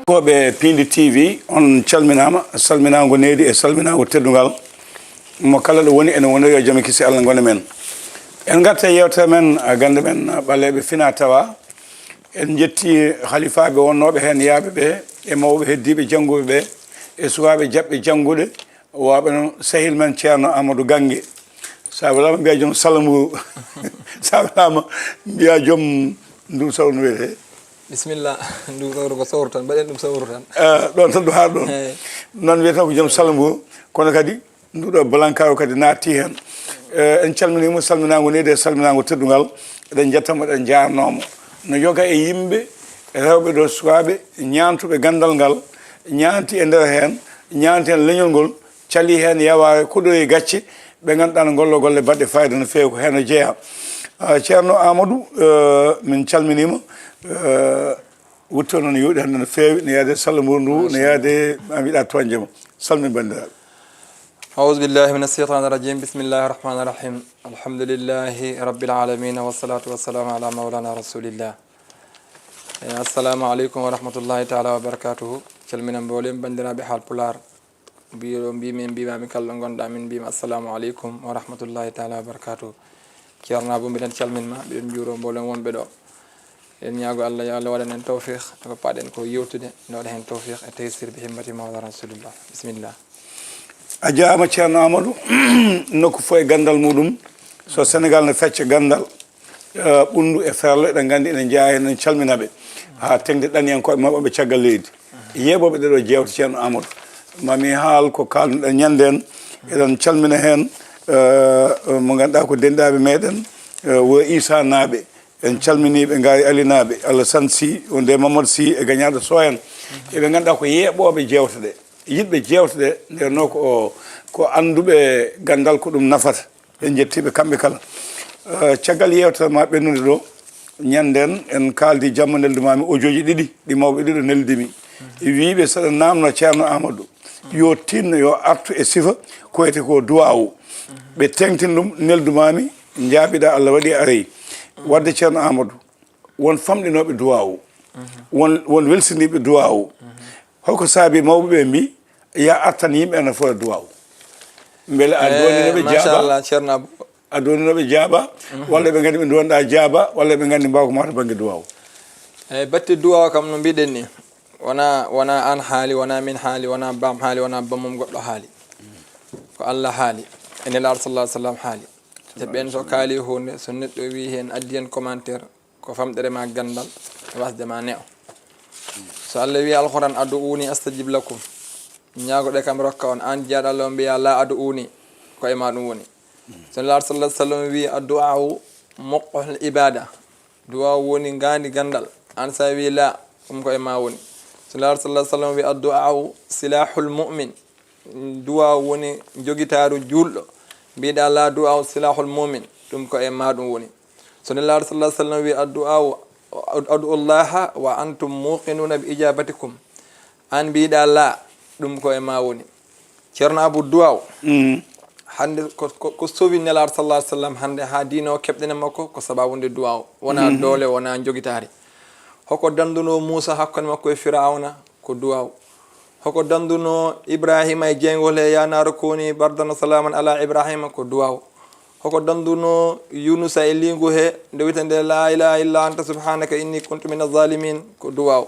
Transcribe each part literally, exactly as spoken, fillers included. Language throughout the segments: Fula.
Koɓe Pindi T V, on calminaama, salminaango needi e salminaango teddungal. Mo kala ɗo woni, ene woniri yo jam e kisi Allah ngone men. En ngarta e yeewtere men, a, gannde men, a, ɓaleeɓe fina tawa. En njetti halifaaɓe wonnooɓe heen yaaɓe ɓe, e mawɓe heddiiɓe jannguɓe ɓe, e sukaaɓe jaɓɓe janngude, waaɓe noon sehil men Ceerno Amadou Gannge. Sa welaama mbiya joom salmu, sa welaama mbiya joom ndu sawru no wiyetee? Bisimilla, ndu sawru ko sawru tan, mbaɗen ɗum sawru tan. Eh, ɗon tan ɗo haa ɗon. Eey. Noon wiyetee ko joom salmu, kono kadi nduɗo balankaaru kadi naatti heen. Eh, en calminiima salminaango needi e salminaango teddungal. Eɗen njettamo, eɗen njaarnoomo. No yoga e yimɓe, rewɓe ɗo sukaaɓe, ñaantuɓe ganndal ngal, ñaanti e nder heen, ñaanti heen leñol ngol, cali heen yawaare, kuɗoyi gacce, ɓe ngannduɗaa no ngollo golle baɗɗe fayida no feewi, ko heen o jeyaa. Ah, Ceerno Amadou, eh, min calminiima, eh, wutto noon yooɗi hannde no feewi, no yaade salla mbuuru ndu, no yaade a mbiɗa toñde mo. Salmin banndiraaɓe. أعوذ بالله من الشيطان الرجيم. بسم الله الرحمن الرحيم. الحمد لله رب العالمين، والصلاة والسلام على مولانا رسول الله. Eh, assalamu aleykum wa rahmatullahi taala wa barakatuhu. Calmina mboolem banndiraaɓe Haalpulaar. Mbiɗo mbimi, en mbimami kala ɗo ngonɗa, min mbima assalamu aleykum wa rahmatullahi taala wa barakatuhu. Ceerno Abou, mbiɗen calminma, mbiɗen njuuro mboolem wonɓe ɗo. En ñaago Allah, yo Allah waɗan en tawfiq, ko paɗen ko yewtude, nde waɗa heen tawfiq e taysir bi himmati mawla rasulillah. Bisimilla. A jaama Ceerno Amadou, nokku fof e ganndal muɗum. So Senegal ne fecca ganndal, eh, ɓunndu e ferlo, eɗen nganndi ene jeyaa heen, en calmina ɓe. Haa teŋde ɗaniyankooɓe maɓɓe ɓe caggal leydi. Yeeɓooɓe ɗeɗo jeewte Ceerno Amadou. Mami haal ko kaalnuɗen ñande en. Eɗen calmina heen, eh, mo ngannduɗaa ko denɗaaɓe meɗen, eh, wo Issa naaɓe. En calminii ɓe, Ngaari Ali naaɓe, Alassane Sy, wonde Mamadou Sy e gañaaɗo Soyan. Eɓe ngannduɗaa ko yeeɓooɓe jeewte ɗe, yiɗɓe jeewte ɗe, nde wonnoo ko, ko annduɓe ganndal ko ɗum nafata. En njettii ɓe kamɓe kala. Eh, caggal yeewtere ma ɓennude ɗo, ñanden en kaaldi jamma, neldumaami audio ji ɗiɗi, ɗi mawɓe ɗiɗo neldi mi. Wiiɓe saɗa naamno Ceerno Amadou, yo tinno, yo artu e sifa ko wiyetee ko duwaawu. Ɓe teŋtin ɗum, neldumaami, njaabiɗa, Allah waɗi a arii. Wadde Ceerno Amadou, won famɗinooɓe duwaawu, won, won welsiniiɓe duwaawu. Holko saabi mawɓe ɓe mbi, ya artan yimɓe ene fota duwaawu? Mbele a Eh, duwanino ɓe jaaba? Machallah, Ceerno Abou. A duwanino ɓe jaaba? Walla ɓe nganndi ɓe duwanɗa jaaba, walla ɓe nganndi mbawka ma to bannge duwaawu? Eyi, batte duwaawu kam, no mbiɗen ni, wona, wona aan haali, wona min haali, wona baam haali, wona bammum goɗɗo haali. Ko Allah haali, e Nelaaɗo sallallahu alaihi wasallam haali. Te ɓen so kaali huunde, so neɗɗo wi heen, addi heen commentaire, ko famɗere ma ganndal, e wasde ma ne'o. So Allah wi Alquran, "Ad'uuni astajib lakum." Ñaagoɗe kam rokka on, aan jiyaaɗo Allah o mbiya, "La ad'uuni," ko e ma ɗum woni. So Nelaaɗo sallallahu alaihi wasallam wi, "Addu'aa'u mukhul ibada." Duwaawu woni ngaandi ganndal. Aan sa wi la, ɗum ko e ma woni. So Nelaaɗo sallallahu alaihi wasallam wi, "Addu'aa'u silahul mu'min." Duwaawu woni jogitaaru juulɗo. Mbiɗa la du'aa'u silahul mu'min, ɗum ko e ma ɗum woni. So Nelaaɗo sallallahu alaihi wasallam wi, "Addu'aa'u, ad'u Allaha wa antum muqinuna bi ijabatikum." Aan mbiɗa la, ɗum ko e ma woni. Ceerno Abou, duwaawu. Mm. Hannde ko, ko, ko sowi Nelaaɗo sallallahu alaihi wasallam hannde haa diine o keɓɗen e makko, ko sababu nde duwaawu. Wona doole, wona jogitaari. Hoko danduno Muusa hakkunde makko e Firawna, ko duwaawu. Hoko danduno Ibrahima e jeyngol he, "Ya naaru kuni bardan wa salaman ala Ibrahima," ko duwaawu. Hoko danduno Yunusa e liingu he, nde wiyetee nde, "La ilaha illa anta subhanaka inni kuntu mina zalimin," ko duwaawu.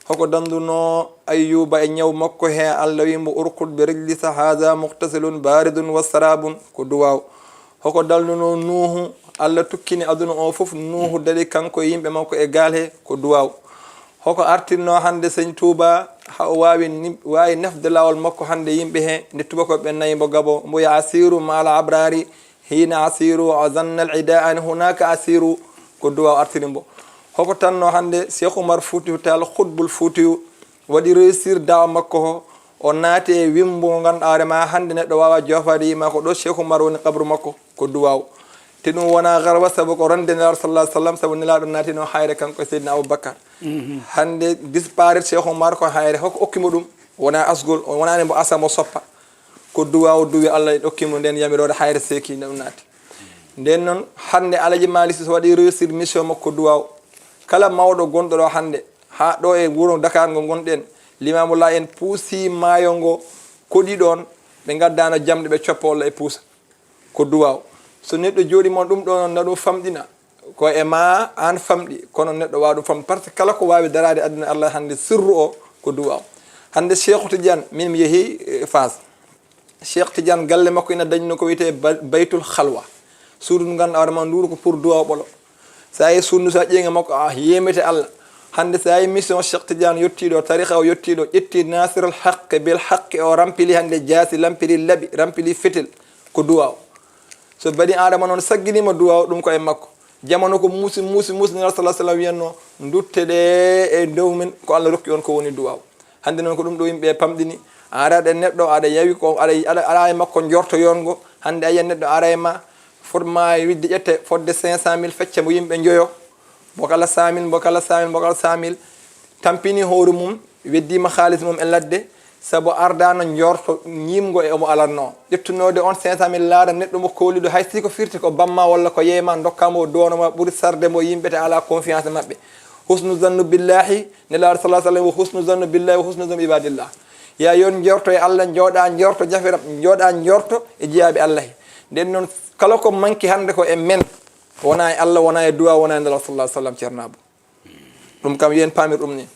Hoko danduno Ayyuba e ñaw makko he, Allah wi mbo, "Urkud bi rijlika hadha mughtasilun baridun wa sharabun," ko duwaawu. Hoko danduno Nuuhu, Allah tukkini aduna o fof, Nuuhu daɗi kanko e yimɓe makko e gaal he, ko duwaawu. Hoko artirno hannde Sëñ Tuuba, ha o waawi ni-, waawi nafde laawol makko hannde yimɓe he, nde tubakooɓe ɓe nayi mbo Gabo, mbo ya asiru ma al abrari, hina asiru wa zanna al ida an hunaka asiru, ko duwaawu artiri mbo. Hoko tanno hannde Cheikh Oumar Foutiyou Tall, Khutbul Foutiyou, waɗi réussir daawa makko ho, o naati e wimbo ngo ngannduɗaa hoore ma hannde neɗɗo waawa joofaade yima ko ɗo Cheikh Oumar woni qabru makko, ko duwaawu. Te ɗum wona garwa, sabu ko ronde Nelaaɗo sallallahu alaihi wasallam, sabu Nelaaɗo naatino hayre kanko e Seydina Aboubacar. Hannde disparaître Cheikh Oumar ko hayre, hoko okki mo ɗum? Wona asgol, o wonaani mbo asamo soppa. Ko duwaawu duwi Allah en okki mo nden yamiroore, hayre seeki nde ɗum naati. Nden noon, hannde Alaji Malick Sy so waɗi réussir mission makko duwaawu. Kala mawɗo gonɗo ɗo hannde, haa ɗo e wuro Dakar ngo ngonɗen, Limaamu Laay en puusi maayo ngo koɗi ɗoon, ɓe ngaddaano jamɗe ɓe coppa walla e puusa. Ko duwaaw. So neɗɗo jooɗii mo ɗum ɗoon, na ɗum famɗina. Ko e ma aan famɗi, kono neɗɗo waawa ɗum famɗi. Par ce que kala ko waawi daraade aduna Allah hannde sirru o ko duwaaw. Hannde Cheikh Tidiane, min mi yehi, eh, Faas. Cheikh Tidiane galle makko ina dañno ko wiyetee ba-, Baytul Khalwa. Suudu ndu ngannduɗaa hoore ma nduuru ko pour duwaaw ɓolo. So a yii suudu ndu, so a ƴeeŋi makko, a yeemete Allah. Hannde so a yii mission Cheikh Tidiane yettii ɗo, tariqa o yettii ɗo, ƴetti Nasirul Haqqe bil Haqqe o rampili hannde jaasi, rampili laɓi, rampili fetel, ko duwaaw. So bani Aadama noon sagginiima duwaaw, ɗum ko e makko. Jamano ko muusi, muusi, muusi, Nulaaɗo sallallahu alaihi wasallam wiyatnoo, "Ndutte ɗe e dow min, ko Allah rokki on ko woni duwaaw." Hannde noon ko ɗum ɗo yimɓe pamɗini. A arat e neɗɗo, aɗa yawi ko, aɗa, aɗa, aɗa e makko njorto yongo. Hannde a yiyat neɗɗo ara e ma, fot ma widde ƴette fodde cinq cent mille, fecca mo yimɓe njoyo. Mbo kala cent mille, mbo kala cent mille, mbo kala cent mille. Tampini hoore mum, weddiima haalis mum e ladde, sabu ardaano njorto ñiimngo e omo alatnoo. Ƴettunoode on cinq cent mille laara neɗɗo mo kooliɗo, hay si ko firti ko bamma walla ko yeeyma, ndokka mo, o duwano ma, ɓuri sarde mo yimɓe te alaa confiance e maɓɓe. Husnu zannu billahi, Nelaaɗo sallallahu alaihi wasallam, wa husnu zannu billahi, wa husnu zannu ibadillah. Yaa yo on njorto e Allah, njooɗa njorto jafiram, njooɗa njorto e jiyaaɓe Allah he. Nden noon, kala ko manki hannde ko e men, wona e Allah, wona e duwaaw, wona e Nelaaɗo sallallahu alaihi wasallam, Ceerno Abu. Ɗum kam, yo en paamir ɗum ni.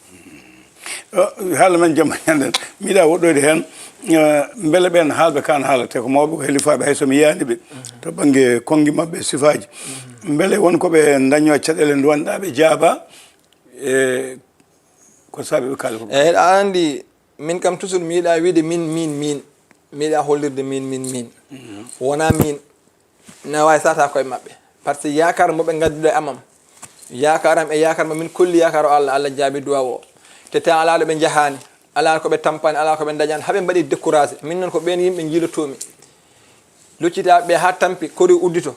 O, haala men jamma ñanden. Mi yiɗa woɗɗoyde heen, eh, mbele ɓeen haalɓe kaan haala, te ko mawɓe, ko helifaaɓe, hay so mi yiyaani ɓe to bannge konngi maɓɓe, sifaaji. Mbele won ko ɓe ndañoo caɗeele nduwanɗaa ɓe jaaba, e ko saabi ɓe kaali ko? Eey, aɗa anndi, min kam toujours mi yiɗa wiide min, min, min. Mi yiɗa hollirde min, min, min. Wona min. Na waawi sata koye maɓɓe. Par ce que yaakaar mo ɓe ngadduɗo e amam, yaakaar am e yaakaar mo min kolli yaakaar o Allah, Allah jaabi duwaaw o. Te ta alaa ɗo ɓe njahaani, alaa ko ɓe tampaani, alaa ko ɓe ndañaani, haa ɓe mbaɗi découragé. Min noon ko ɓeen yimɓe njiilotoomi. Luccitaaɓe ɓe haa tampi, kori uddito.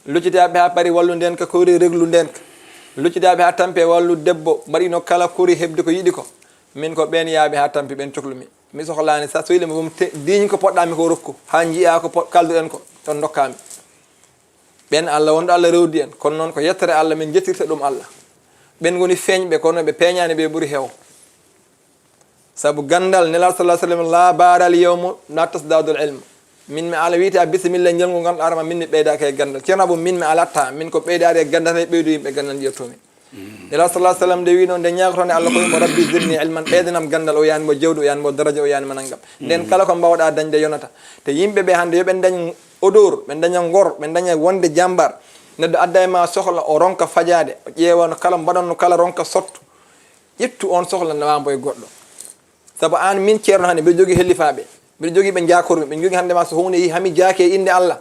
Luccitaaɓe ɓe haa pari wallu ndeenka, kori reglu ndeenka. Luccitaaɓe ɓe haa tampi e wallu debbo, mbaɗino kala kori heɓde ko yiɗi ko. Min ko ɓeen yaaɓe haa tampi, ɓeen coklumi. Mi sohlaani, so a sohli mo, mum te-, diiñ ko poɗɗaa mi ko rokku, haa njiyaa ko po-, kalduɗen ko, ɗon ndokkaa mi. Ɓeen Allah, wonɗo Allah rewdi en, kono noon ko yettere Allah, min njettirta ɗum Allah. Ɓeen ngoni feeñɓe, kono ɓe peeñaani, ɓe ɓuri heew. Sabu ganndal, Nelaaɗo sallallahu alaihi wasallam, "La baral yawmu, la tasdadul ilm." Min mi ala wiite a bisimilla njolngu ngal arama, min mi ɓeydaaka e ganndal. Ceerno Abu, min mi alatta, min ko ɓeydaade e ganndal, tan e ɓeydu yimɓe ganndal njiyatoomi. Nelaaɗo sallallahu alaihi wasallam nde wiino, nde ñaagotonde Allah ko wimo, "Rabbi zidni ilman", ɓeydanam ganndal, o yani mo jawdi, o yani mo daraja, o yani mo nanngam. Nden kala ko mbawɗa dañde yonata. Te yimɓe ɓe hannde yo ɓe dañ odeur, ɓe daña ngor, ɓe daña wonde jambar. Neɗɗo adda e ma sohla, o ronka fajaade, o ƴeewa no kala mbaɗanno kala ronka sotto. Ƴettu on sohla nawa mbo e goɗɗo. Sabu aan min ceerno hannde mbiɗa jogii hellifaaɓe, mbiɗa jogii ɓe njaakormi, mbiɗa jogii hannde ma so huunde yii hami jaake e innde Allah,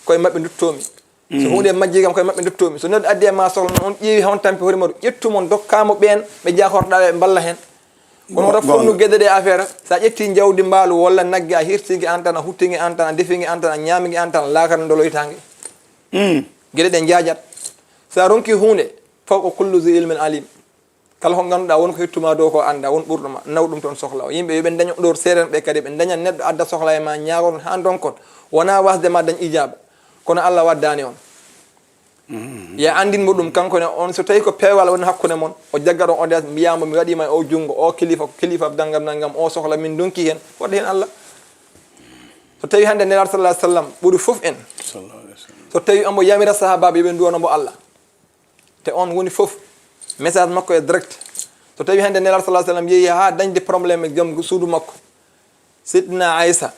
koye maɓɓe nduttomi. So huunde majjii kam, koye maɓɓe nduttomi. So neɗɗo addi e ma sohla noon, on ƴeewi hon tampi hoore mum, ƴettu mo, ndokkaa mo ɓeen ɓe njaakorɗaa ɓe, ɓe mballa heen. Kono wota fonnu geɗe ɗe affaire, so a ƴettii njawdi mbaalu walla nagge, a hirtii nge aan tan, a huttii nge aan tan, a defii nge aan tan, a ñaami nge aan tan, laakara ndoloytaa nge. Geɗe ɗe njaajat. So a ronkii huunde, fawqa kullu zi ilmin alim. Kala ko ngannduɗaa won ko hettuma dow ko annda, won ɓurɗo ma, naw ɗum toon sohla o. Yimɓe yo ɓe ndaño ɗoor seeɗen ɓe kadi, ɓe ndaña neɗɗo adda sohla e ma, ñaagoton haa ndonkon. Wona wasde ma dañ ijaaba, kono Allah waddaani on. Ya anndin mo ɗum, kanko ne on, so tawi ko peewal woni hakkunde mon, o jaggat on, o ndes mbiya mo, "Mi waɗii ma e o junngo, o kilifa, ko kilifa nangam nangam, o sohla min ndonki heen, waɗa heen Allah." So tawi hannde Nelaaɗo sallallahu alaihi wasallam ɓuri fof en. Sallallahu alaihi wasallam. So tawi omo yamira sahaabaaɓe yo ɓe nduwano mo Allah. Te on woni fof, message makko e direct. So tawi hannde Nelaaɗo sallallahu alaihi wasallam yehi haa dañde problème e joom suudu makko, Seydina Aïssa,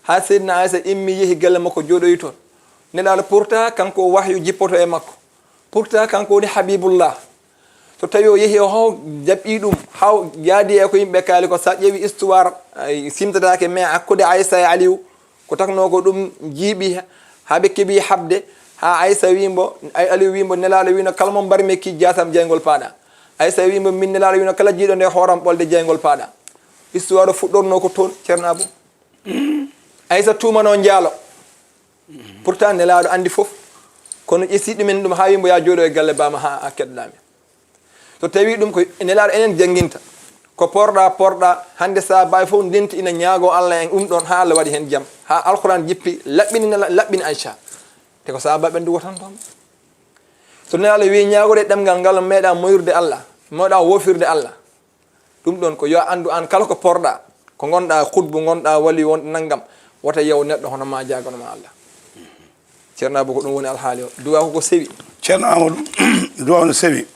haa Seydina Aïssa immi yehi galle makko jooɗoyi toon. Nelaaɗo pourtant kanko wahyu jippoto e makko. Pourtant kanko woni Habibullah. So tawi o yehi o haw jaɓɓi ɗum, haw jaadi e ko yimɓe kaali ko, sa ƴeewi histoire, ay, simtataake, mais hakkunde Aïssa e Aliou, ko takno ko ɗum jiiɓi, haa ɓe keɓi haɓde, haa Aïssa wi mbo, ay, Aliou wi mbo, Nelaaɗo wino, "Kala mo mbarmi ki jaasam, jeyngol paaɗa." Aïssa wi mbo, "Min Nelaaɗo wino, kala jiiɗo nde hooram ɓolde, jeyngol paaɗa." Histoire o fuɗɗorno ko toon, Ceerno Abou. Aïssa tuumano njaalo. Pourtant Nelaaɗo anndi fof. Kono ƴetti ɗumen ɗum haa wi mbo, "Ya jooɗo e galle baama haa a keɗɗaami." So tawi ɗum ko Nelaaɗo enen jannginta, ko porɗa, porɗa, hannde sahaabaaɓe fof ndenti ina ñaago Allah en ɗum ɗon, haa Allah waɗi heen jam, haa Alquran jippi, laɓɓini Nela-, laɓɓini Aïcha. Te ko sahaabaaɓe ɓen duwotanto mo. So Nelaaɗo wi ñaagoɗe ɗemngal ngal, meeɗa moyrude Allah, meeɗa woofirde Allah. Ɗum ɗon ko yo a anndu aan kala ko porɗa, ko ngonɗa khutbu, ngonɗa wali, wonɗo nanngam, wota yaw neɗɗo hono ma jaagano ma Allah. Ceerno Abou, ko ɗum woni alhaali o. Duwa ko ko sewi. Ceerno Amadou, duwa no sewi.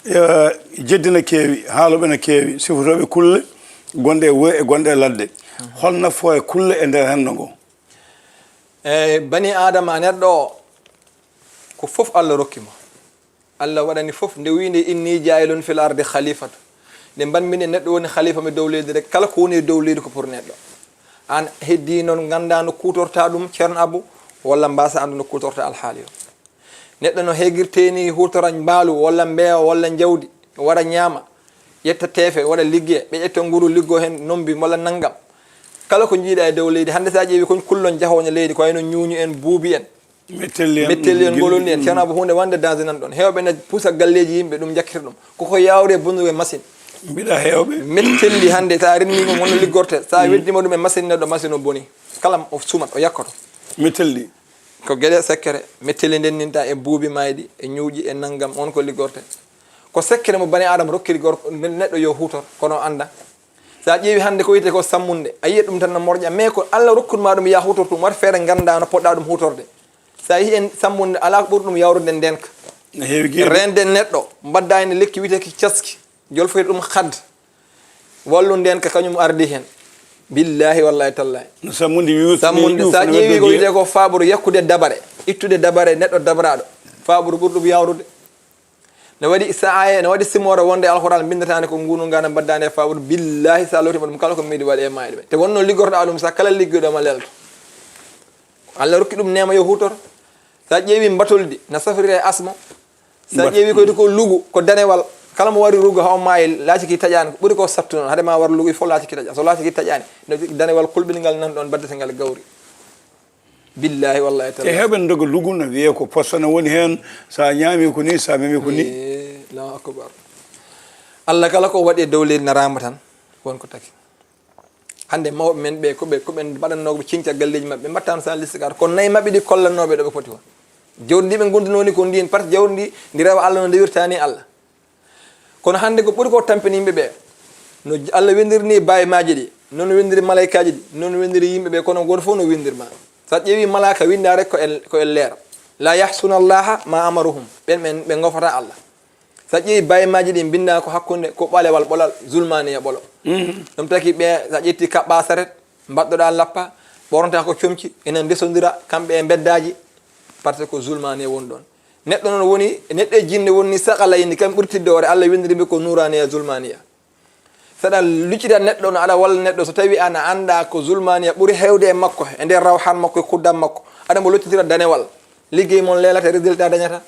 Eh, jeddi no keewi, haalooɓe no keewi, sifotooɓe kulle gonɗe e wuro e gonɗe e ladde. Hol nafoore kulle e nder renndo ngo? Eyi, bani Aadama, neɗɗo o, ko fof Allah rokki mo. Allah waɗani fof, nde wiinde, "Inni jaa'ilun fil ardi khalifata." Nde mbanmi nde, neɗɗo woni khalifa mo dow leydi rek, kala ko woni e dow leydi ko pour neɗɗo. Aan heddi noon, ngannda no kuutorta ɗum, Ceerno Abou, walla mbaasa anndu no kuutorta alhaali o. Neɗɗo no heegirtee ni, huutora mbaalu, walla mbeewa, walla njawdi, wara ñaama, ƴetta teefe, waɗa liggeya, ɓe ƴetta nguru, liggo heen nombi, walla nanngam. Kala ko njiiɗa e dow leydi, hannde sa ƴeewi kon kullon jahooño leydi, ko wayno ñuuñu en, buubi en, mettelli en, mettelli en, mm, ngololli en, mm. Ceerno Abou, huunde wonde danger nan ɗon. Heewɓe ne pusa galleeji yimɓe, ɗum jakkirta ɗum. Koko yaawri e bonnude machine. Mbiɗa heewɓe. Mettelli hannde, sa renni mo, hono liggorte. Sa, mm, weddima ɗum e machine, neɗɗo machine o boni. Kala o sumat, o yakkoto. Mettelli. Ko geɗe sekkere. Mettelli ndenninta e buubi mayɗi, e ñuuƴi, e nanngam, on ko liggorte. Ko sekkere mo bani Aadama rokkiri gorko, ne-, neɗɗo yo huutor, kono o annda. Sa ƴeewi hannde ko wiyetee ko sammunde, a yiyat ɗum tan no morƴa, mais ko Allah rokkunma ɗum, ya huutor ɗum, waɗ feere ngannda no poɗɗa ɗum huutorde. Sa yii en sammunde, alaa ko ɓuri ɗum yawrude ndeenka. No heewi geeɓi. Reende neɗɗo, mbadda heen lekki wiyetee ki caski, jolfoyta ɗum khad, wallu ndeenka kañum ardi heen. Billaahi wallaahi tallaahi. No sammunde wi-, sammunde, wi-, sa wi-, ƴeewi ko wi-, wiyetee ko faaɓuru yakkude dabare, ittude dabare neɗɗo dabaraaɗo, faaɓuru ɓuri ɗum yawrude. Ne waɗi sa'aye, ne waɗi simoore wonde Alxuraan binndataande ko ngunu ngana mbaddane fawru. Billaahi, sa lootima ɗum kala ko meeɗi waɗe e maayde ɓe. Te wonno liggorɗa ɗum, sa kala liggoyɗo ma lelto. Allah rokki ɗum neema yo huutor. Sa ƴeewi mbatoldi, na safrire e asma. Sa ƴeewi ko, ko lugu, ko danewal. Kala mo wari rugo ha o maayi, laaciki taƴaani, ko ɓuri ko sattu noon. Hade ma war lugu, il faut laaciki taƴa. So laaciki taƴaani, no danewal kulɓingal nan ɗon, baddata ngal gawri. Billaahi, wallaahi, tallaahi. Te heɓen doga lugu no wiyee ko poson woni heen, sa ñaami ko ni, sa memi ko ni. Eh, Allahu akbar. Allah kala ko waɗi e dow leydi naraama tan, won ko taki. Hannde mawɓe men ɓe, ko ɓe, ko ɓe mbaɗannoo ɓe ciñca galleeji maɓɓe, ɓe mbaɗtaano sa listigaar. Kono nayi maɓɓe ɗi kollannoo ɓe ɗo ɓe poti won. Jawdi ndi ɓe ngonndunoo ni ko ndiin, par jawdi ndi, ndi rewa Allah no nde wirtaani Allah. Kono hannde ko ɓuri ko tampini yimɓe ɓe, no J-, Allah winndiri ni baye maaji ɗi, noon winndiri malaykaaji ɗi, noon winndiri yimɓe ɓe, kono gooto fof no winndir ma. So a ƴeewi malaaka winnda rek ko e, ko e leer. La yahsuna Allaha ma amaruhum. Ɓen, ɓen, ɓe ngofata Allah. So a ƴeewi baye maaji ɗi mbinnda ko hakkunde ko ɓalewal ɓolal, zulmaniya ɓolo. Mhm. Ɗum taki ɓe, so a ƴetti kaɓɓa saret, mbaɗɗoɗa lappa, ɓornata ko comci, ene ndesondira kamɓe e mbeddaaji, par ce que zulmaniya woni ɗon. Neɗɗo noon woni, neɗɗo e jinne woni saqalayni, kam ɓurti doore, Allah winndiri ɓe ko nuraniya, zulmaniya. Saɗa luccita neɗɗo no aɗa walla neɗɗo, so tawi ana annda ko zulmaniya ɓuri heewde e makko, e nder rawhan makko, e kuddam makko, aɗa mo luccitira danewal, liggey mon leelata, résultat dañata.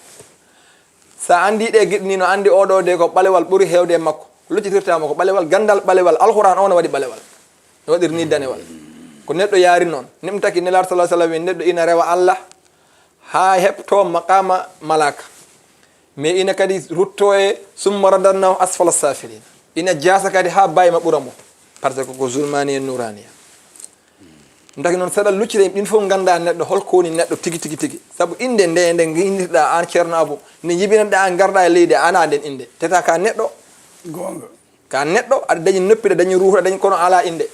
Sa anndi ɗe geɗe ni, no anndi oɗo de ko ɓalewal ɓuri heewde e makko, luccitirta mo ko ɓalewal, ganndal ɓalewal, Alxuraan o no waɗi ɓalewal, no waɗiri ni danewal. Ko neɗɗo yaari noon. Nim taki Nelaaɗo sallallahu alaihi wasallam, neɗɗo ina rewa Allah haa heɓto maqama malaaka. Mais ina kadi rutto e summa radadnahu asfala safilin. Ina jaasa kadi haa baye ma ɓura mo. Par ce que ko zulmani e nuraniya. Ndaki noon, saɗa luccire ɗin fof ngannda neɗɗo holko woni neɗɗo tigi, tigi, tigi. Sabu innde nde, nde inndirɗa aan Ceerno Abu, nde jibinanɗa aan ngarɗa e leydi, a ana nden innde. Teta ka neɗɗo. Goonga. Ka neɗɗo, aɗa dañi noppi, aɗa dañi ruuhu, aɗa dañi kono ala innde.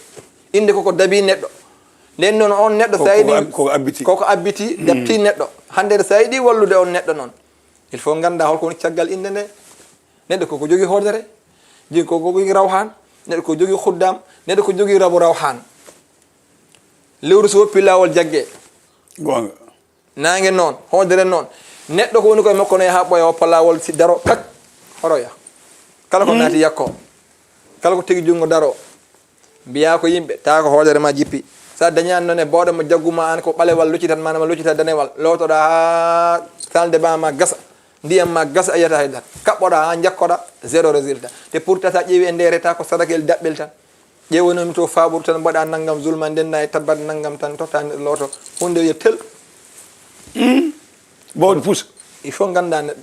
Innde koko dabi neɗɗo. Nden noon on neɗɗo ko, sa yiɗi koko ab-, koko abbiti. Koko abbiti, mm, dabti neɗɗo. Hannde sa yiɗi wallude on neɗɗo noon, il faut ngannda holko woni caggal innde nde. Neɗɗo koko jogii hoodere, jogii koko jogii rawhan, neɗɗo ko jogii khuddam, neɗɗo ko jogii rabu rawhan. Lewru so woppi laawol jagge. Goonga. Naange noon, hoodere noon. Neɗɗo ko woni koye makko no yaha ɓooya woppa laawol si daro kak, horoya. Kala ko, hmm, naati yakko. Kala ko tigi junngo daro. Mbiyaa ko yimɓe, tawa ko hoodere ma jippi. Sa dañaani noon e bawɗo mo jaggu ma aan ko ɓalewal luccitat ma, ma luccita danewal. Lootoɗaa haa salde ma, ma gasa. Ndiyam ma gasa a yiyata hay dara. Kaɓɓoɗaa haa njakkoɗaa, zéro résultat. Te pourtant sa ƴeewi e nder état ko sadakel daɓɓel tan. Ƴeewanoomi to faaɓuru tan mbaɗa nanngam zulma ndenna e tabbat nanngam tan totta looto. Huunde yo tel. Hmm. Bawɗo pusa. Il faut ngannda neɗɗo.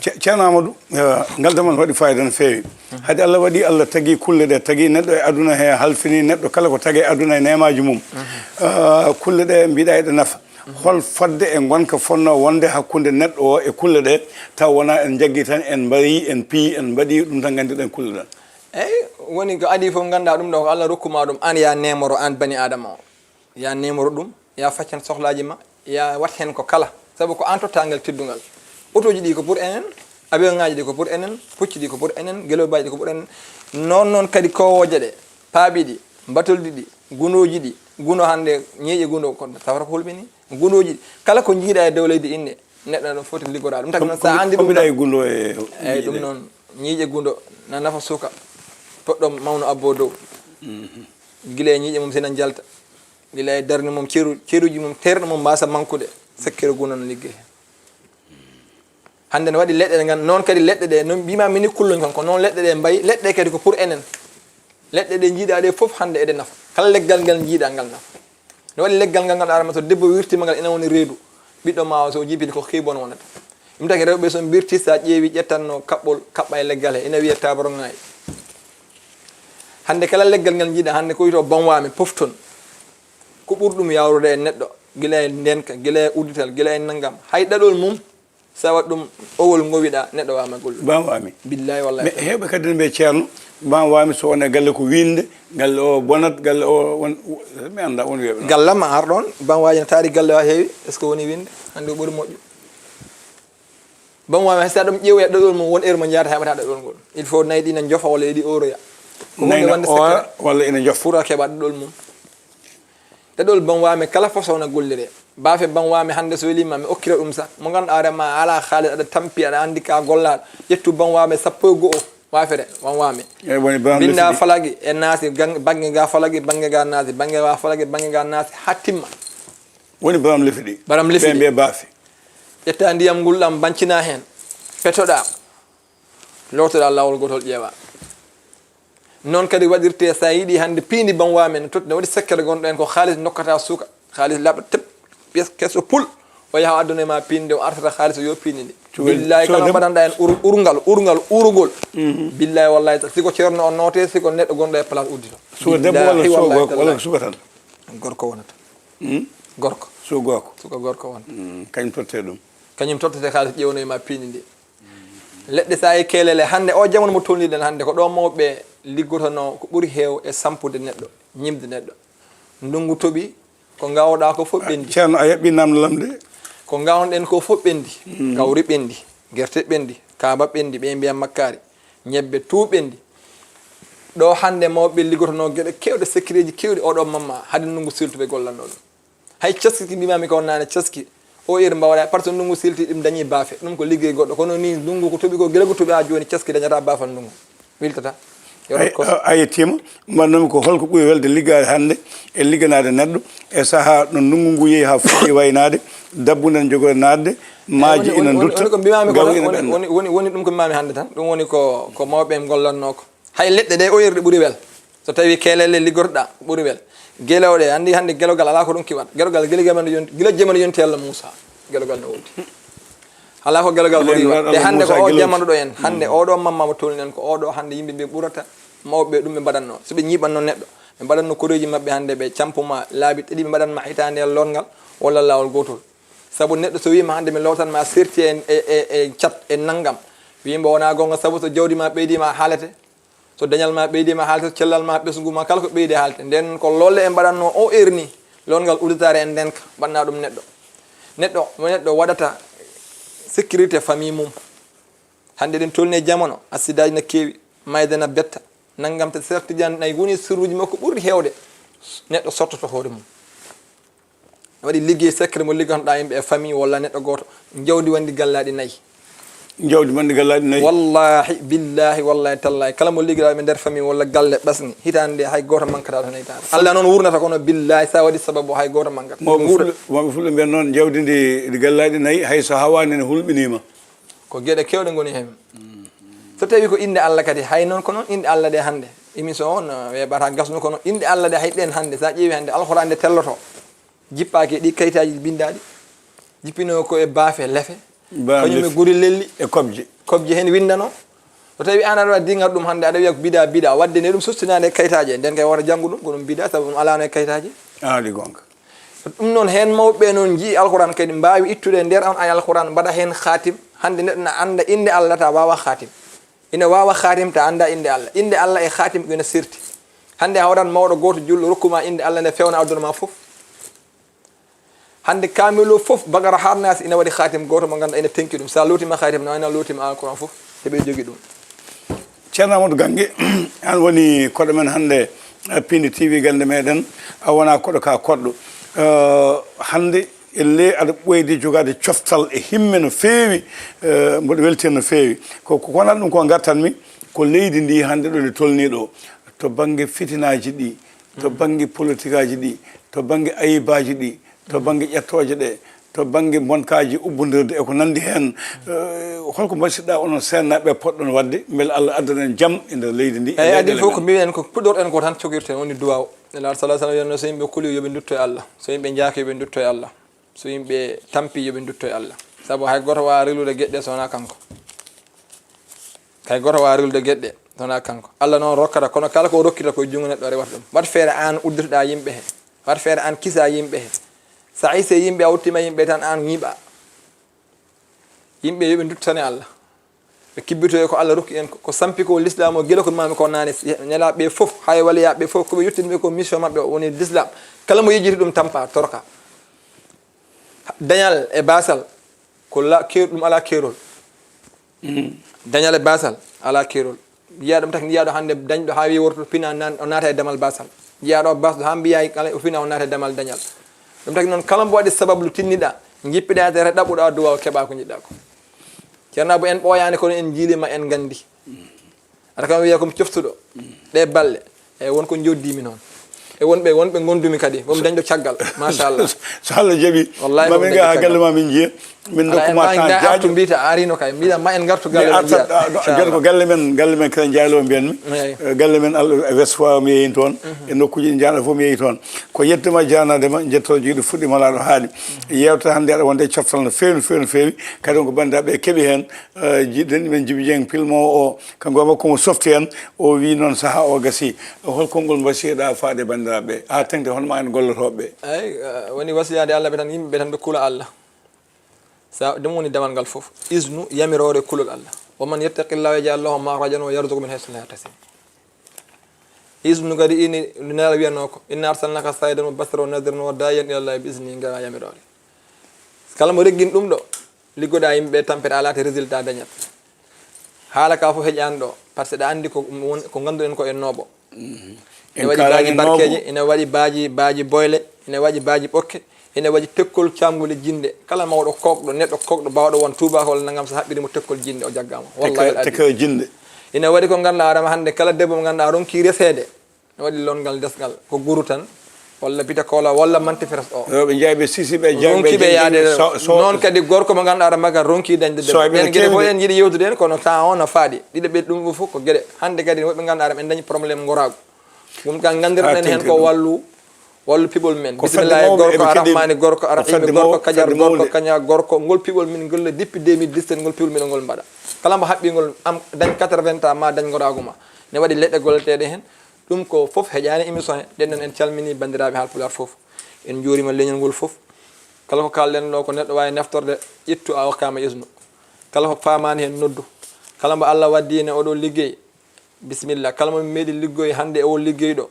Ce-, Ceerno Amadou, eh, ngal damal waɗi fayida no feewi. Mhm. Hade Allah waɗi, Allah tagi kulle ɗe, tagi neɗɗo e aduna he, halfini neɗɗo kala ko tagi e aduna e neemaaji mum. Mhm. Eh, kulle ɗe mbiɗa eɗe nafa. Mhm. Hol fodde e ngonka fonnoo wonde hakkunde neɗɗo o e kulle ɗe, taw wonaa en njaggi tan, en mbayi, en piyi, en mbaɗi ɗum tan, nganndirɗen kulle ɗen? Eyi, woni ko adii fof, nganndaa ɗum ɗo ko Allah rokkuma ɗum, aan ya nemoro, aan bani Aadama o. Ya nemoro ɗum, ya faccan sohlaaji ma, ya wat heen ko kala. Sabu ko aan tottaa ngal teddungal. Otooji ɗi ko pour enen, avion ŋaaji ɗi ko pour enen, pucci ɗi ko pour enen, gelobaaji ɗi ko pour enen. Noon noon kadi kowooje ɗe, paaɓi ɗi, mbatoldi ɗi, gunooji ɗi, guno hannde, ñiiƴe guno ko safara ko hulɓini. Gunooji ɗi, kala ko njiiɗa e dow leydi inde, neɗɗo ɗum foti liggoraa ɗum. Tagi noon so a anndi ɗum ɗo, e gundo e eyyi, ɗum noon, ñiiƴe gundo na nafa suka, toɗɗo mawno abbo dow. Gila e ñiiƴe mum sina njalta, gila e darnde mum, ceru-, ceruuji mum, terɗe mum mbasa mankude, sekkere gundo no liggey heen. Hannde no waɗi leɗɗe ɗe ngan-, noon kadi leɗɗe ɗe, noon mbima mini kulloñ kon, ko noon leɗɗe ɗe mbayi, leɗɗe kadi ko pour enen. Leɗɗe ɗe njiiɗa ɗe fof hannde eɗe nafa. Kala leggal ngal njiiɗa ngal nafa. No waɗi leggal ngal ngal arama so debbo wirtima ngal ina woni reedu. Ɓiɗɗo ma o so o jibini ko xiibon wonata. Ɗum taki rewɓe so mbirti sa ƴeewi ƴettanno kaɓɓol kaɓɓa e leggal he ina wiya tabarongaay. Hannde kala leggal ngal njiiɗa hannde ko wiyto banwame pofton. Ko ɓuri ɗum yawrude e neɗɗo gila e ndenka, gila e uddital, gila e nanngam. Hay ɗaɗol mum sa waɗ ɗum owol ngowiɗa neɗɗo wama golle. Banwami. Billahi wallahi. Mais heewɓe kadi ne mbiya ceerno, banwami so won e galle ko winde, galle o bonat, galle o won, mi annda won wiyaɓe. Galle ma ar ɗon, banwaji ne taari galle o heewi, est-ce que woni winde? Hannde o ɓuri moƴƴu. Banwami hay sa ɗum ƴeewoya ɗaɗol mum, won heure mo njahata heɓata ɗaɗol ngol. Il faut nayi ɗi ne jofa walla eɗi oroya. Ko hunde wonde secret. Walla ina jofa. Pour a keɓa ɗaɗol mum. Ɗaɗol banwame kala façon na gollire. Bafe banwame hannde so welima mi okkira ɗum sa. Mo ganduɗa hoore ma ala haalis aɗa tampi aɗa anndi ka gollaɗo. Ƴettu banwame sappo e go'o wafere banwame. Eyyi, woni banwame binda fidi. Falagi e naasi gang-, bangge ga falagi, bangge ga naasi, bangge ga falagi, bangge ga naasi ha timma. Woni baram lefi ɗi. Baram lefi ɗi. Ɓe mbiya bafe. Ƴetta ndiyam ngulɗam bancina heen. Petoɗa. Lootoɗa laawol gootol ƴeewa. Noon kadi waɗirte so a yiɗi hannde piindi banwame ne totti ne waɗi sekkere gonɗo heen ko haalis nokkata suka. Haalis laɓɗo tep, piyes keso pul. O yaha adduna ma piindi o artata haalis o yo piindi ndi. Billahi kala mbaɗanɗa heen ur-, urgal, urgal, urugol. Billahi wallahi ta-, siko ceerno o noote, siko neɗɗo gonɗo e place uddito. Suka debbo walla suka gorko, walla suka tan? Gorko wonata. Gorko. Suka gorko. Suka gorko wonata. Kañum totte ɗum. Kañum tottete haalis ƴeewnoye ma piindi ndi. Leɗɗe sa e kelele hannde o jamanu mo tolniɗen hannde ko ɗo mawɓe liggotono ko ɓuri heew e sampude neɗɗo, ñimde neɗɗo. Ndungu toɓi, ko ngawɗa ko fof ɓendi. Ceerno, a yaɓɓi namdal am de. Ko ngawɗen ko fof ɓendi. Gawri ɓendi, gerte ɓendi, kaaba ɓendi, ɓe mbiya makkaari, ñebbe tout ɓendi. Ɗo hannde mawɓe liggotono geɗe kewɗe, secret ji kewɗi, oɗo mamma, hade ndungu siltuɓe gollanno ɗum. Hay caski ki mbimami ko nane caski. O heure mbawaɗa par ce que ndungu silti ɗum dañi baafe. Ɗum ko liggey goɗɗo. Kono ni ndungu ko toɓi ko gila ko toɓi ha joni caski dañata baafal ndungu. Wiltata. Yo rokko. A yettima. Mbannomi ko holko ɓuri welde liggaade hannde e ligganade neɗɗo e saha ɗo ndungu ngu yehi ha fuɗɗi waynade, dabbude ne jogori nadde, maaji ina dutta, gaw ina ɓenda. Woni, woni, woni ɗum ko mbimami hannde tan. Ɗum woni ko, ko mawɓe en gollanno ko. Hay leɗɗe ɗe o yerɗe ɓuri wel. So tawi kelele liggorɗa ɓuri wel. Gelewɗe, anndi hannde gelogal ala ko ɗum kiwat. Gelogal gila jamanu yonti, gila jamanu yonti Yalla Muusa. Gelogal no woodi. Ala ko gelogal ɓuri wat. Te hannde ko o jamanu ɗo en. Hannde oɗo mamma mo tolni en ko oɗo hannde yimɓe ɓe ɓurata mawɓe ɗum ɓe mbaɗatno. So ɓe ñiiɓatno neɗɗo, ɓe mbaɗatno koreeji maɓɓe hannde ɓe campuma laabi ɗiɗi ɓe mbaɗatma hitaande e lorngal walla laawol gootol. Sabu neɗɗo so wiima hannde mi lootanma serti e, e, e, e cat e nanngam. Wiimbo wona goonga sabu so jawdi ma ɓeydi ma haalete. So dañal ma ɓeydi ma haalte, so cellal ma, ɓesngu ma, kala ko ɓeydi haalte. Nden ko lolle en mbaɗatno o heure ni, lolngal udditaare en ndenka, mbaɗna ɗum neɗɗo. Neɗɗo, mo neɗɗo waɗata sécurité famille mum. Hannde eɗen tolni e jamano, accident aji na keewi, mayde na betta, nanngam te Seex Tijaan nayi woni sirruuji makko ɓurɗi heewde. Neɗɗo sottoto hoore mum. Waɗi liggey secret mo liggantoɗa yimɓe e famille walla neɗɗo gooto, jawdi wonndi gallaaɗi nayi. Jawdi wonndi gallaaɗi nayi. Wallahi, billahi, wallahi, tallahi. Kala mo liggoɗa ɓe nder famille walla galle ɓesnge, hitaande nde hay gooto mankata toon e hitaande. Allah noon wurnata kono billahi sa waɗi sababu hay gooto mankata. Mawɓe fulɓe, mawɓe fulɓe mbiyan noon jawdi ndi, ndi gallaaɗi nayi hay so hawaani ne hulɓinima. Ko geɗe kewɗe ngoni heen. So tawi ko innde Allah kadi, hay noon ko noon innde Allah ɗe hannde. Émission o no weeɓata gasnu kono innde Allah ɗe hay ɗen hannde, sa ƴeewi hannde Alxuraan nde telloto. Jippaaki e ɗi kayitaaji binndaaɗi. Jippinoo ko e baafe, lefe. Kañum e guri lelli. E kobje. Kobje heen winndanoo. So tawi aan aɗa waɗa diŋat ɗum hannde, aɗa wiya ko bidaa, bidaa. Waɗde ne ɗum sustinaade e kayitaaji. Nden kay wota janngu ɗum, ko ɗum bidaa, sabu ɗum alaano e kayitaaji. Aali goonga. Ɗum noon, heen mawɓe noon njiyi Alxuraan kadi mbaawi ittude e nder on ay Alxuraan, mbaɗa heen xaatim. Hannde neɗɗo na annda innde Allah, ta waawa xaatim. Ina waawa khatim ta annda innde Allah. Innde Allah e khatim ina serti. Hannde a waɗan mawɗo gooto julɗo rokku ma innde Allah nde fewna aduna ma fof. Hannde kaamil o fof, Baqara haa Naas ina waɗi khatim gooto mo ngannduɗaa ina tenki ɗum. So a lootiima khatim noon, ina lootiima Alquran fof, heɓe jogi ɗum. Ceerno Amadou Gange, aan woni koɗo men hannde, eh, Pindi T V gannde meɗen, a wonaa koɗo ka koɗɗo. Eh, hannde elle aɗa ɓeydi jogaade coftal e himme no feewi, eh, mboɗo weltina no feewi. Ko, ko wonaa ɗum ko ngartan mi, ko leydi ndi hannde ɗo ndi tolnii ɗo, to bannge fitinaaji ɗi, to bannge politikaaji ɗi, to bannge ayibaaji ɗi, to bannge ƴettooje ɗe, to bannge monkaaji ubbondirde e ko nanndi heen. Eh, holko mbaɗirɗaa onon seernaaɓe potɗon waɗde mbele Allah addana en jam e nder leydi ndi, e Eyi, leyɗeele adii fof ko men? Mbiyen ko puɗɗorɗen ko tan cokirten, woni duwaaw. Nelaaɗo sallallahu alaihi wasallam wiyatno so yimɓe kuli yo ɓe ndutto e Allah, so yimɓe njaaki yo ɓe ndutto e Allah, so yimɓe tampi yo ɓe ndutto e Allah. Sabu hay gooto waawaa reglude geɗe ɗe so wonaa kanko. Hay gooto waawaa reglude geɗe ɗe so wonaa kanko. Allah noon rokkata, kono kala ko o rokkirta ko e junngo neɗɗo rewata ɗum. Waɗ feere aan udditoɗaa yimɓe he. Waɗ feere aan kisaa yimɓe he. So a hisii yimɓe, a wuttiima yimɓe tan, aan ñiiɓaa. Yimɓe yo ɓe nduttane Allah. Ɓe kibbitoye ko Allah rokki en ko, ko sampi ko Lislaam o gila ko maami ko naane. Nelaaɓe ɓe fof, hay waliyaaɓe ɓe fof, ko ɓe yottinɓe ko mission maɓɓe o woni Lislaam. Kala mo yejjiti ɗum tampa, torka. Dañal e baasal, ko la-, keer-, ɗum alaa keerol. Dañal e baasal alaa keerol. Njiyaa ɗum taki, njiyaa ɗo hannde dañɗo haa wiyi worto pina nan, o naata e damal baasal. Njiyaa ɗo baasɗo haa mbiyaa kala o fina o naata e damal dañal. Ɗum taki noon kala mbo waɗi sabablu tinniɗaa, njippiɗaa tere ɗaɓɓuɗaa duwaaw keɓaa ko njiɗɗaa ko. Ceerno Abou, en ɓooyaani kono en njiiliima, en nganndi. Aɗa kam wiya ko mi coftuɗo ɗe balle. Eyi, won ko njoddiimi noon. E wonɓe, wonɓe ngondumi kadi, ko mi dañɗo caggal. Machallah. So Allah jaɓi, wallahi, ma min ngaa haa galle ma min njiya. Min ndokkuma temps jaajum. Artu mbiyta arino kay. Mbiɗa ma en ngartu galle. Min arta jooni ko galle men, galle men kala jaaloo mbiyanmi. Eh, galle men Allah West Foire mi yeeyi toon. E nokkuuji ɗi njaaɗa fof mi yeeyi toon. Ko yettuma jaanaade ma, njetto jiiɗo fuɗɗi malaaɗo haaɗi. Yeewtere hannde aɗa wonde e coftal no feewi, no feewi, no feewi. Kadi on ko banndiraaɓe keɓi heen. Eh, jiɗɗen men Jibi Dieng pilmoowo o, kanko e makko mo softi en, o wii noon sahaa o gasi. Hol konngol mbasiyeɗaa faade banndiraaɓe haa teŋti hono ma en gollotooɓe ɓe? Eyi, eh, woni wasiyaade Allah ɓe tan, yimɓe ɓe tan ɓe kula Allah. Sa ɗum woni damal ngal fof. Isnu, yamiroore kulol Allah. Wa man yattaqillaha yaj'al lahu makhrajan wa yarzuqhu min haythu la yahtasib. Isnu kadi ini Nelaaɗo wiyanoo ko, inna arsalnaka shahidan wa bashiran wa nadhiran wa da'iyan ila Allahi bi izni, ngara yamiroore. Kala mo reggin ɗum ɗo, liggoɗaa yimɓe ɓe tampere, a laati résultat dañat. Haala ka fof heƴaani ɗo, par ce que ɗa anndi ko won-, ko ngannduɗen ko en nooɓo. Ina waɗi baaji barkeeje, ina waɗi baaji, baaji boyle, ina waɗi baaji ɓokke, ina waɗi tekkol caamgol e jinnde. Kala mawɗo kookɗo, neɗɗo kookɗo baawɗo won tuubaako walla nanngam, so haɓɓiri mo tekkol jinnde, o jaggaama. Wallahi al-azim. Tekkol jinnde. Ina waɗi ko ngannduɗaa hoore ma hannde, kala debbo mo ngannduɗaa ronki reseede, ina waɗi lonngal desngal, ko guru tan, walla bita koola, walla manti fres o. Rewɓe njaay ɓe sisi ɓe jaay ɓe ronki ɓe yaade noon kadi gorko mo ngannduɗaa hoore ma kadi ronki dañde debbo. Ɓen geɗe fof en njiɗi yewtude heen, kono temps o no faaɗi. Ɗiɗo ɓe ɗum ɗo fof ko geɗe. Hannde kadi woɓɓe ngannduɗaa hoore ma en dañi problème ngoraagu. Ɗum ka nganndirɗen heen ko wallu, wallu piɓol men. Bisimillahi, gorko arahmani, gorko arahimi, gorko kajar, gorko kaña, gorko. Ngol piɓol min ngol le depuis deux mille dix-sept, ngol piɓol min ngol mbaɗa. Kala mbo haɓɓi ngol am dañ quatre-vingts ans ma dañ ngoraagu ma. Ne waɗi leɗɗe golleteeɗe heen. Ɗum ko fof heƴaani émission he. Ɗen noon en calmini banndiraaɓe Haalpulaar fof. En njuurima leñol ngol fof. Kala ko kaalɗen ɗo ko neɗɗo waawi naftorde, ƴettu a okkaama isnu. Kala ko faamaani heen noddu. Kala mbo Allah waddi ne oɗo liggey, bisimilla. Kala mo min meeɗi liggoy hannde e o liggey ɗo,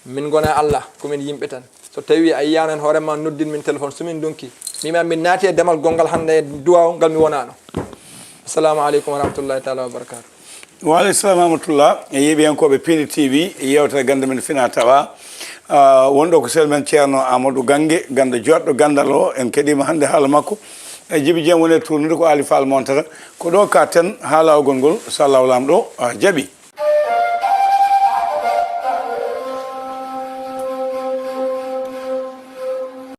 min ngona Allah, ko min yimɓe tan. So tawi a yiyaano heen hoore ma, noddin min téléphone, so min ndonki. Mbima min naati e damal gonngal hannde e duwaaw ngal mi wonaano. Assalamu aleykum wa rahmatullahi taala wa barakatuh. Wa aleykum salam wa rahmatullah. E yeeɓiyankooɓe Pindi T V, yeewtere gannde men fina tawa. Ah, wonɗo ko sel men Ceerno Amadou Gange, gannde joɗɗo ganndal o, en keɗiima hannde haala makko. E Jibi Dieng woni e tournude ko Aali Faal montata. Ko ɗo ka ten haa laawgol ngol, so Allahu Laamɗo, ah, jaɓi.